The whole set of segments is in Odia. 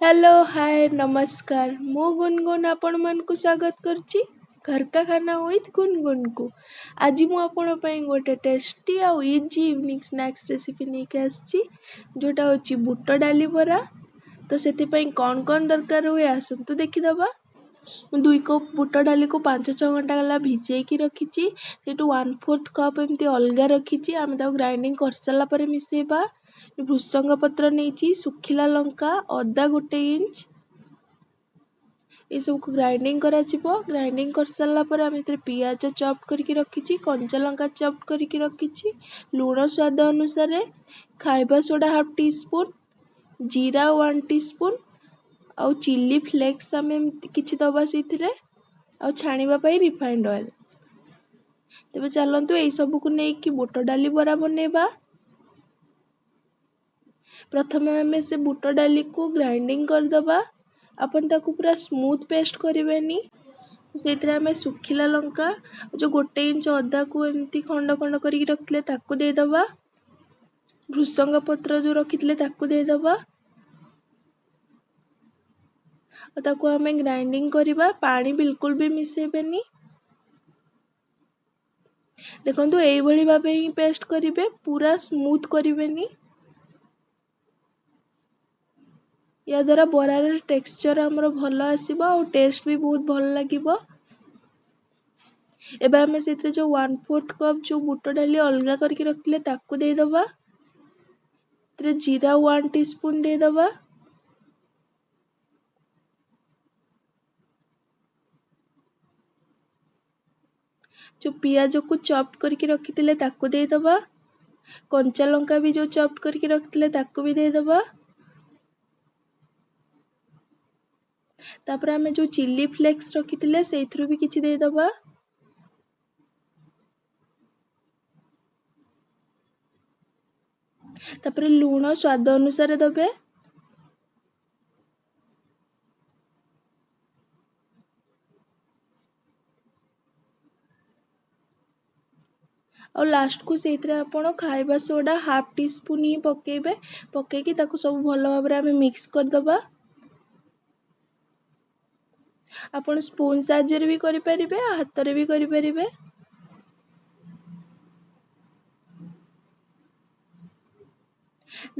ହ୍ୟାଲୋ, ହାଏ, ନମସ୍କାର। ମୁଁ ଗୁନଗୁନ ଆପଣମାନଙ୍କୁ ସ୍ୱାଗତ କରୁଛି ଘର କା ଖାନା ୱିଥ୍ ଗୁନଗୁନକୁ। ଆଜି ମୁଁ ଆପଣଙ୍କ ପାଇଁ ଗୋଟେ ଟେଷ୍ଟି ଆଉ ଇଜି ଇଭିନିଂ ସ୍ନାକ୍ସ ରେସିପି ନେଇକି ଆସିଛି, ଯେଉଁଟା ହେଉଛି ବୁଟ ଡାଲି ବରା। ତ ସେଥିପାଇଁ କ'ଣ କ'ଣ ଦରକାର ହୁଏ, ଆସନ୍ତୁ ଦେଖିଦେବା। ମୁଁ 2 କପ୍ ବୁଟ ଡାଲିକୁ 5-6 ଘଣ୍ଟା ହେଲା ଭିଜେଇକି ରଖିଛି। ସେଇଠୁ 1/4 କପ୍ ଏମିତି ଅଲଗା ରଖିଛି, ଆମେ ତାକୁ ଗ୍ରାଇଣ୍ଡିଙ୍ଗ କରିସାରିଲା ପରେ ମିଶାଇବା। ଭୃସଙ୍ଗ ପତ୍ର ନେଇଛି, ଶୁଖିଲା ଲଙ୍କା, ଅଦା 1 ଇଞ୍ଚ, ଏସବୁକୁ ଗ୍ରାଇଣ୍ଡିଙ୍ଗ କରାଯିବ। ଗ୍ରାଇଣ୍ଡିଙ୍ଗ କରିସାରିଲା ପରେ ଆମେ ଏଥିରେ ପିଆଜ ଚପ୍ କରିକି ରଖିଛି, କଞ୍ଚା ଲଙ୍କା ଚପ୍ କରିକି ରଖିଛି, ଲୁଣ ସ୍ୱାଦ ଅନୁସାରେ, ଖାଇବା ସୋଡ଼ା ହାଫ୍ ଟି ସ୍ପୁନ୍, ଜିରା 1 ଟି ସ୍ପୁନ୍ ଆଉ ଚିଲି ଫ୍ଲେକ୍ସ ଆମେ ଏମିତି କିଛି ଦେବା ସେଇଥିରେ, ଆଉ ଛାଣିବା ପାଇଁ ରିଫାଇଣ୍ଡ ଅଏଲ୍। ତେବେ ଚାଲନ୍ତୁ ଏଇସବୁକୁ ନେଇକି ବୁଟ ଡାଲି ବରା ବନେଇବା। ପ୍ରଥମେ ଆମେ ସେ ବୁଟ ଡାଲିକୁ ଗ୍ରାଇଣ୍ଡିଙ୍ଗ କରିଦେବା। ଆପଣ ତାକୁ ପୁରା ସ୍ମୁଥ୍ ପେଷ୍ଟ କରିବେନି। ସେଇଥିରେ ଆମେ ଶୁଖିଲା ଲଙ୍କା, ଯେଉଁ 1 ଇଞ୍ଚ ଅଦାକୁ ଏମିତି ଖଣ୍ଡ ଖଣ୍ଡ କରିକି ରଖିଥିଲେ ତାକୁ ଦେଇଦେବା, ଭୃସଙ୍ଗ ପତ୍ର ଯେଉଁ ରଖିଥିଲେ ତାକୁ ଦେଇଦେବା, ଆଉ ତାକୁ ଆମେ ଗ୍ରାଇଣ୍ଡିଙ୍ଗ କରିବା। ପାଣି ବିଲକୁଲ ବି ମିଶାଇବେନି। ଦେଖନ୍ତୁ, ଏଇଭଳି ଭାବେ ହିଁ ପେଷ୍ଟ କରିବେ, ପୁରା ସ୍ମୁଥ୍ କରିବେନି। ଏହାଦ୍ୱାରା ବରାର ଟେକ୍ସଚର୍ ଆମର ଭଲ ଆସିବ ଆଉ ଟେଷ୍ଟ ବି ବହୁତ ଭଲ ଲାଗିବ। ଏବେ ଆମେ ସେଥିରେ ଯେଉଁ 1/4 କପ୍ ଯେଉଁ ବୁଟ ଡାଲି ଅଲଗା କରିକି ରଖିଥିଲେ ତାକୁ ଦେଇଦେବା। ସେଥିରେ ଜିରା 1 ଟି ସ୍ପୁନ୍ ଦେଇଦେବା। ଯେଉଁ ପିଆଜକୁ ଚପ୍ କରିକି ରଖିଥିଲେ ତାକୁ ଦେଇଦେବା। କଞ୍ଚା ଲଙ୍କା ବି ଯେଉଁ ଚପ୍ କରିକି ରଖିଥିଲେ ତାକୁ ବି ଦେଇଦେବା। ତାପରେ ଆମେ ଯେଉଁ ଚିଲି ଫ୍ଲେକ୍ସ ରଖିଥିଲେ ସେଇଥିରୁ ବି କିଛି ଦେଇଦେବା। ତାପରେ ଲୁଣ ସ୍ୱାଦ ଅନୁସାରେ ଦେବେ। ଆଉ ଲାଷ୍ଟକୁ ସେଇଥିରେ ଆପଣ ଖାଇବା ସୋଡ଼ା ହାଫ୍ ଟି ସ୍ପୁନ୍ ହିଁ ପକାଇବେ। ପକାଇକି ତାକୁ ସବୁ ଭଲ ଭାବରେ ଆମେ ମିକ୍ସ କରିଦେବା। ଆପଣ ସ୍ପୁନ୍ ସାହାଯ୍ୟରେ ବି କରିପାରିବେ ଆଉ ହାତରେ ବି କରିପାରିବେ।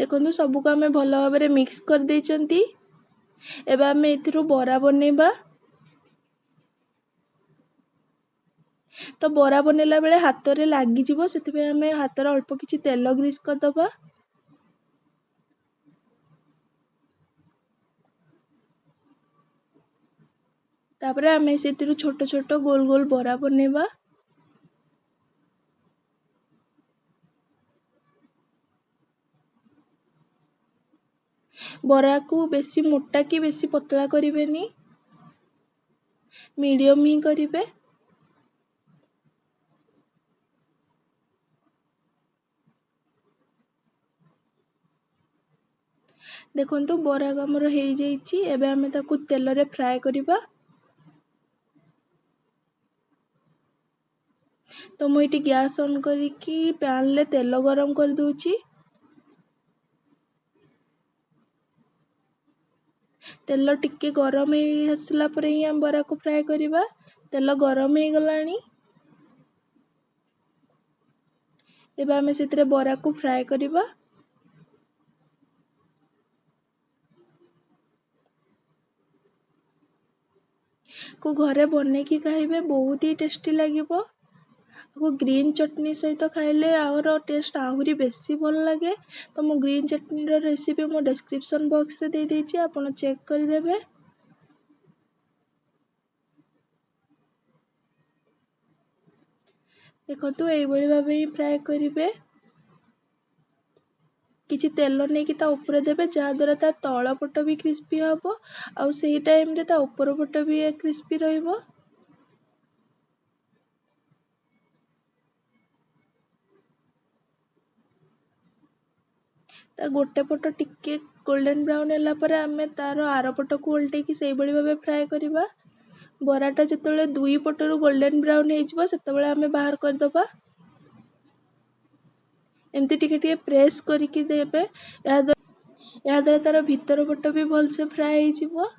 ଦେଖନ୍ତୁ, ସବୁକୁ ଆମେ ଭଲ ଭାବରେ ମିକ୍ସ କରିଦେଇଛନ୍ତି। ଏବେ ଆମେ ଏଥିରୁ ବରା ବନେଇବା। ତ ବରା ବନେଇଲା ବେଳେ ହାତରେ ଲାଗିଯିବ, ସେଥିପାଇଁ ଆମେ ହାତରେ ଅଳ୍ପ କିଛି ତେଲ ଗ୍ରୀସ୍ କରିଦେବା। ତାପରେ ଆମେ ସେଥିରୁ ଛୋଟ ଛୋଟ ଗୋଲ ଗୋଲ ବରା ବନେଇବା। ବରାକୁ ବେଶୀ ମୋଟା କି ବେଶୀ ପତଳା କରିବେନି, ମିଡ଼ିୟମ୍ ହିଁ କରିବେ। ଦେଖନ୍ତୁ, ବରା ଆମର ହେଇଯାଇଛି। ଏବେ ଆମେ ତାକୁ ତେଲରେ ଫ୍ରାଏ କରିବା। ତ ମୁଁ ଏଇଠି ଗ୍ୟାସ୍ ଅନ୍ କରିକି ପ୍ୟାନ୍ରେ ତେଲ ଗରମ କରିଦେଉଛି। ତେଲ ଟିକେ ଗରମ ହେଇ ଆସିଲା ପରେ ହିଁ ଆମେ ବରାକୁ ଫ୍ରାଏ କରିବା। ତେଲ ଗରମ ହେଇଗଲାଣି, ଏବେ ଆମେ ସେଥିରେ ବରାକୁ ଫ୍ରାଏ କରିବା। କୁ ଘରେ ବନେଇକି ଖାଇବେ, ବହୁତ ହି ଟେଷ୍ଟି ଲାଗିବ। ଆକୁ ଗ୍ରୀନ୍ ଚଟନି ସହିତ ଖାଇଲେ ଆହୁର ଟେଷ୍ଟ ଆହୁରି ବେଶୀ ଭଲ ଲାଗେ। ତ ମୁଁ ଗ୍ରୀନ୍ ଚଟନିର ରେସିପି ମୋ ଡେସ୍କ୍ରିପସନ୍ ବକ୍ସରେ ଦେଇଦେଇଛି, ଆପଣ ଚେକ୍ କରିଦେବେ। ଦେଖନ୍ତୁ, ଏଇଭଳି ଭାବେ ହିଁ ଫ୍ରାଏ କରିବେ। କିଛି ତେଲ ନେଇକି ତା ଉପରେ ଦେବେ, ଯାହାଦ୍ୱାରା ତା ତଳ ପଟ ବି କ୍ରିସ୍ପି ହେବ ଆଉ ସେଇ ଟାଇମ୍ରେ ତା ଉପର ପଟ ବି କ୍ରିସ୍ପି ରହିବ। ତାର ଗୋଟେ ପଟ ଟିକେ ଗୋଲ୍ଡେନ୍ ବ୍ରାଉନ୍ ହେଲା ପରେ ଆମେ ତାର ଆର ପଟକୁ ଓଲଟେଇକି ସେଇଭଳି ଭାବେ ଫ୍ରାଏ କରିବା। ବରାଟା ଯେତେବେଳେ ଦୁଇ ପଟରୁ ଗୋଲ୍ଡେନ୍ ବ୍ରାଉନ୍ ହେଇଯିବ, ସେତେବେଳେ ଆମେ ବାହାର କରିଦେବା। ଏମିତି ଟିକେ ଟିକେ ପ୍ରେସ୍ କରିକି ଦେବେ। ଏହାଦ୍ୱାରା ଏହାଦ୍ୱାରା ତା'ର ଭିତର ପଟ ବି ଭଲସେ ଫ୍ରାଏ ହେଇଯିବ।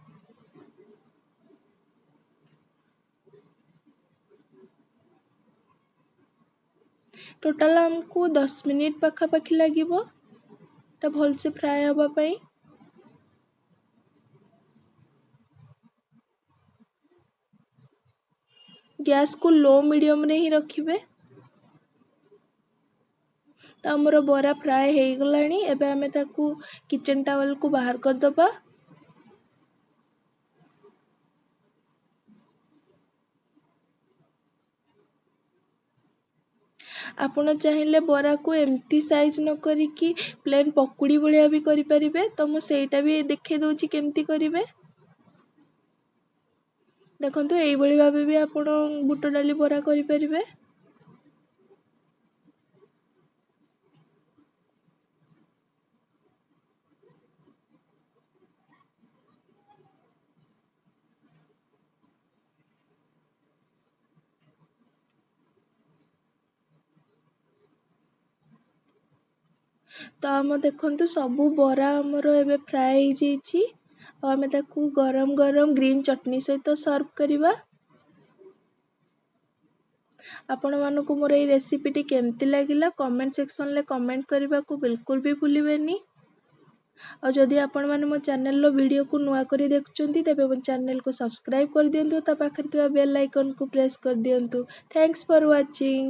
ଟୋଟାଲ୍ ଆମକୁ 10 ମିନିଟ୍ ପାଖାପାଖି ଲାଗିବ ଏଟା ଭଲସେ ଫ୍ରାଏ ହେବା ପାଇଁ। ଗ୍ୟାସ୍କୁ ଲୋ ମିଡ଼ିୟମ୍ରେ ହିଁ ରଖିବେ। ତ ଆମର ବରା ଫ୍ରାଏ ହେଇଗଲାଣି। ଏବେ ଆମେ ତାକୁ କିଚେନ୍ ଟାୱେଲ୍କୁ ବାହାର କରିଦେବା। ଆପଣ ଚାହିଁଲେ ବରାକୁ ଏମିତି ସାଇଜ୍ ନ କରିକି ପ୍ଲେନ୍ ପକୁଡ଼ି ଭଳିଆ ବି କରିପାରିବେ। ତ ମୁଁ ସେଇଟା ବି ଦେଖାଇ ଦେଉଛି କେମିତି କରିବେ। ଦେଖନ୍ତୁ, ଏଇଭଳି ଭାବେ ବି ଆପଣ ବୁଟ ଡାଲି ବରା କରିପାରିବେ। ତ ଆମ ଦେଖନ୍ତୁ, ସବୁ ବରା ଆମର ଏବେ ଫ୍ରାଏ ହେଇଯାଇଛି ଆଉ ଆମେ ତାକୁ ଗରମ ଗରମ ଗ୍ରୀନ୍ ଚଟଣି ସହିତ ସର୍ଭ କରିବା। ଆପଣମାନଙ୍କୁ ମୋର ଏଇ ରେସିପିଟି କେମିତି ଲାଗିଲା କମେଣ୍ଟ ସେକ୍ସନରେ କମେଣ୍ଟ କରିବାକୁ ବିଲକୁଲ ବି ଭୁଲିବେନି। ଆଉ ଯଦି ଆପଣମାନେ ମୋ ଚ୍ୟାନେଲର ଭିଡ଼ିଓକୁ ନୂଆ କରି ଦେଖୁଛନ୍ତି, ତେବେ ମୋ ଚ୍ୟାନେଲକୁ ସବସ୍କ୍ରାଇବ୍ କରିଦିଅନ୍ତୁ, ତା ପାଖରେ ଥିବା ବେଲ୍ ଆଇକନ୍କୁ ପ୍ରେସ୍ କରିଦିଅନ୍ତୁ। Thanks for watching.